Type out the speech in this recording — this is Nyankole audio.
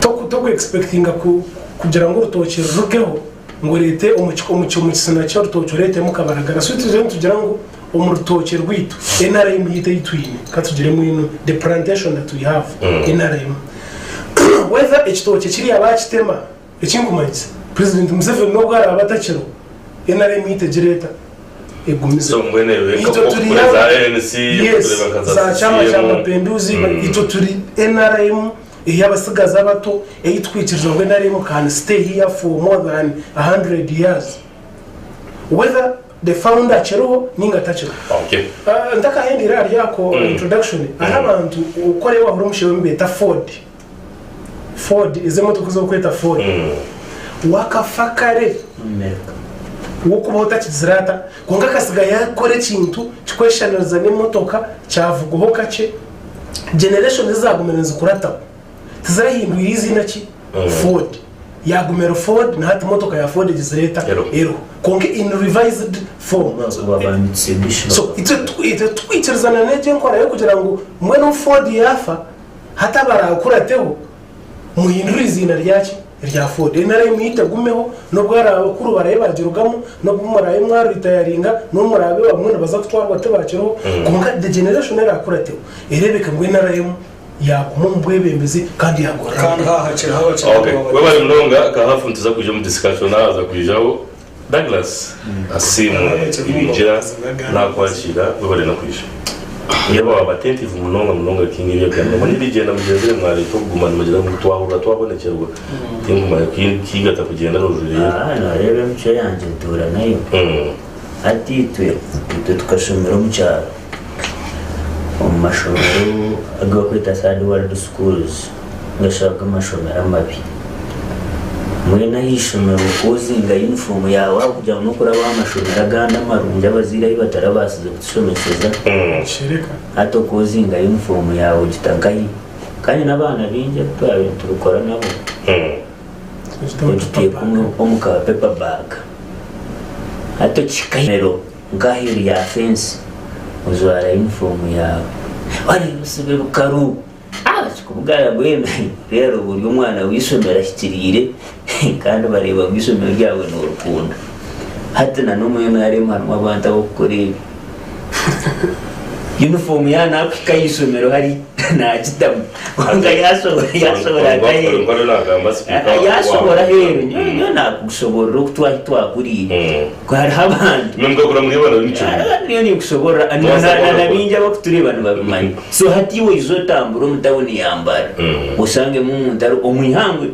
Toku expectinga kugira ngu orutookye rurugeho ngu oreete omu kisina ky'orutookye oreetemu kabaragara. So itwe nitugira ngu omu rutookye rwaitu, NRM yaitu ei twine, ka tugire mbwenu the plantation that we have, NRM, whether ekitookye kiriya baakitema, ekinkumanyisa President Museveni n'obu araabe atakiriho, NRM yaitu egire eta? Egumize. So mbwenu ebe Itwe turi nka za ANC, Yes, okureeba nka za za Chama kya CCM. Mapinduzi, itwe turi NRM ey'abatsigazi abato ei tukwikiriza ngu NRM can stay here for more than 100 years whether the founder akiriho ninga atakiriho. Okay. Ntakahendeire ahari ako introduction, hariho abantu okukora ei wahurira omushaija ou nibeeta Ford, Ford, ezi emotoka ezi barikweta Ford, wakafa kare wokubaho otakigizire ata kwonka akasiga yakora ekintu kikweshaniriza n'emotoka kyavugwaho kakye. Generation ezagumire nizikurataho tizirahindwire eiziina ki Ford yaguma eri Ford na hati motoka ya Ford egizire eta eriho kwonka in revised form. So itwe titukwikirizana n'egyo enkora y'okugira ngu mbwenu obu Ford yaafa hati abarakurateho muhindure eiziina ryaki rya Ford. NRM yaitu egumeho n'obu abakuru baraabe baagirugamu n'obu muraabe mwaritayaringa n'obu muraabe abamwe nibaza kutwarwa tibakiriho kwonka the generation eraakurateho ereebeke ngu NRM yaaguma omu bwebembezi kandi yaagorora Kandi abantu. haaha hakiriho abakiri Okay, webale munonga kahafu nituza kwija omu discussion ahaza kwijaho Douglas Asiimwe Ibingira nakwakira webale nokwija. Yaaba waba attentive munonga munonga King ebi agamba manya erigyenda mugyenzire mwareeta okuguma nimugira ngu twahurira twabonekyerwa tinkumanya kigata kugyenda nojuriire. Aha noreeba emicwe yangye ntuura nayo. Hati itwe itwe tukashomera omu kyaro omu mashomero agu barikweta third world schools ningashi ago amashomero amabi. Mbwenu aha ishomero ku ozinga yunifoomu yaawe ahabw'okugira ngu n'okuraba aha mashomero agandi amarungi abazaire ahu batarabaasize kutushomeseza, hati oku ozinga yunifoomu yaawe ogita nkahi? Kandi n'abaana baingi abu twabaire niturikora nabo, ogiteeka omu ka paper bag. Hati okihika aha ishomero nk'aheeru ya fensi ojwara yunifoomu yaawe, wareeba osiba ebikaru. Kikubugana mbwenu reero ori omwana w'eishomero ahikiriire kandi bareeba ngu eishomero ryawe norikunda. Hati na n'omu NRM harimu abantu ab'okukora ebyo. Yunifoomu yaaba nakuhika aha ishomero hari nagitamu kwonka yashohora aheeru yashohora aheeru nyowe nakushoborora oku ahu twakuriire. Ku hariho abantu nyowe ninkushoborora na baingi abakutureeba nibabimanya. So hati iwe oije otambure omu tawuni ya Mbale oshangemu omuntu ari omu ihangwe.